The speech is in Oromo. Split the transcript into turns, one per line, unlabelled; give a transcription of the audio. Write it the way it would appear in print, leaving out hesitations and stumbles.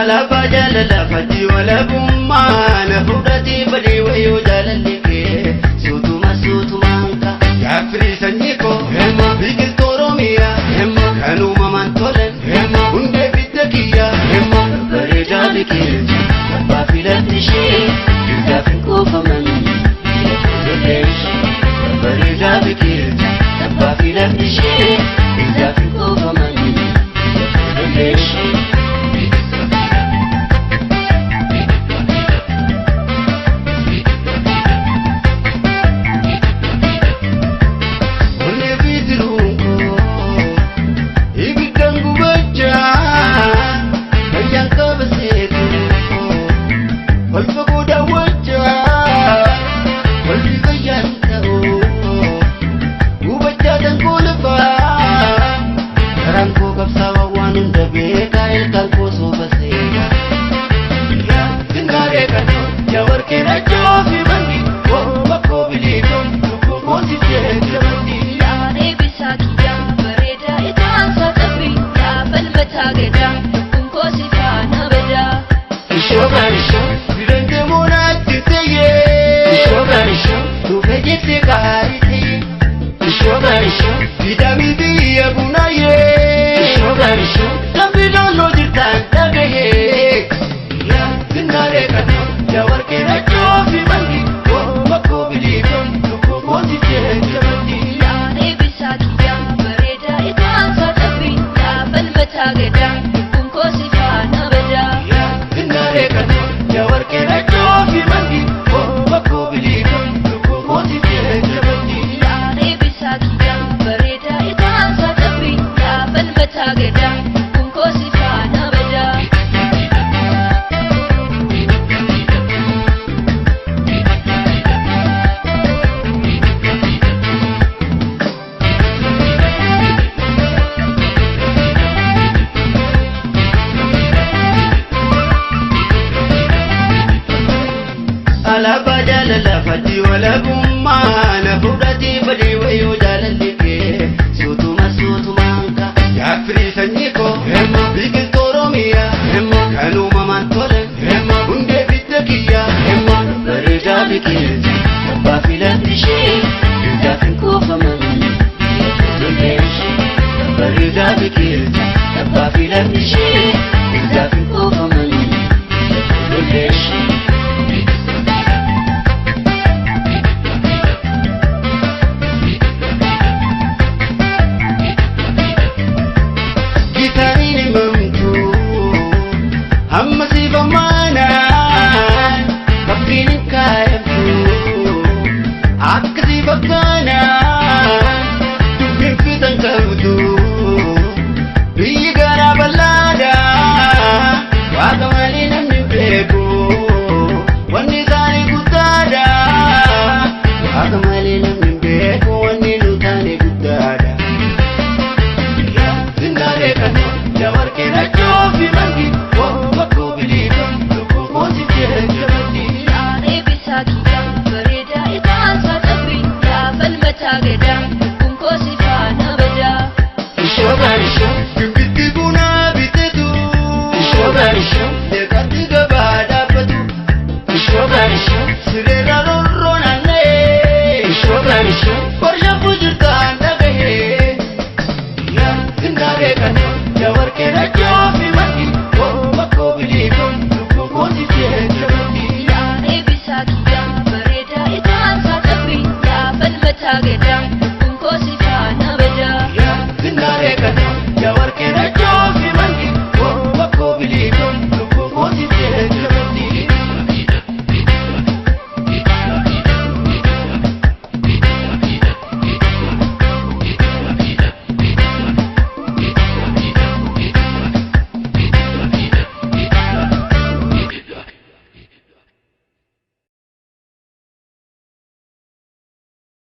Alaabaa jaalala fakkii walabummaa na fudhatee badee wayoo jaalalli kee suutuma suutumaan ka. Gaaffirii sanyii koo biqiltuu Oromiyaa kan uumamaan tolan hundee bidda kiyyaa bareedaa biqiltu abbaa filatti ishee girdaaf hin kuufaman biyya ijoollee ishee bareedaa biqiltu abbaa filatti ishee girdaaf hin kuufaman biyya ijoollee ishee. Onnee fi tiruun koo ibiddaan gubachaa fayyaan qaba seetu ol fagoo daawwachaa walli fayyaan ta'u gubachaa dankoo lafaa karaan koo qabsaawaa waan hunda beekaa ilkaan koo soofa seekaa. Singaaree kanoo yaa warqee rajoo fi manni bakkoo biliitoon lubbuu koosifee jabatti.
Yaadee bisaa kiyyaa bareedaa ijaansa cabbii yaa falmataa gadaa lubbuun koo si faana badaa.
Ishoo gaarishoo dirandee moonaatti ta'ee. Ishoo gaarishoo dhufe jettee gaarii ta'ee. Ishoo gaarishoo viidamii biyya bunaayee. Ishoo gaarishoo dambi looloo jirtaan dhagahee. Yaa singaaree kanoo yaa warqee rajoo fi manni bakkoo biliitoon lubbuu koosifee jabatti.
Yaadee bisaa kiyyaa bareedaa ijaansa cabbii yaa falmataa gadaa lubbuun koo si faana badaa.
Yaa singaaree kanoo yaa warqee rajoo fi manni bakkoo biliitoon lubbuu koosifee jabatti.
Yaadee bisaa kiyyaa bareedaa ijaansa cabbii yaa falmataa gadaa lubbuun koo si faana badaa.
Alaabaa jaalala fakkii walabummaa na fudhatee badee wayoo jaalalli kee suutuma suutumaan ka. Gaaffirii sanyii koo biqiltuu Oromiyaa kan uumamaan tolan hundee bidda kiyyaa bareedaa biqiltu abbaa filatti ishee girdaaf hin kuufaman biyya ijoollee ishee bareedaa biqiltu abbaa filatti ishee girdaaf hin kuufaman biyya ijoollee ishee. Gitaariin himamtu hamma siif ammaatu.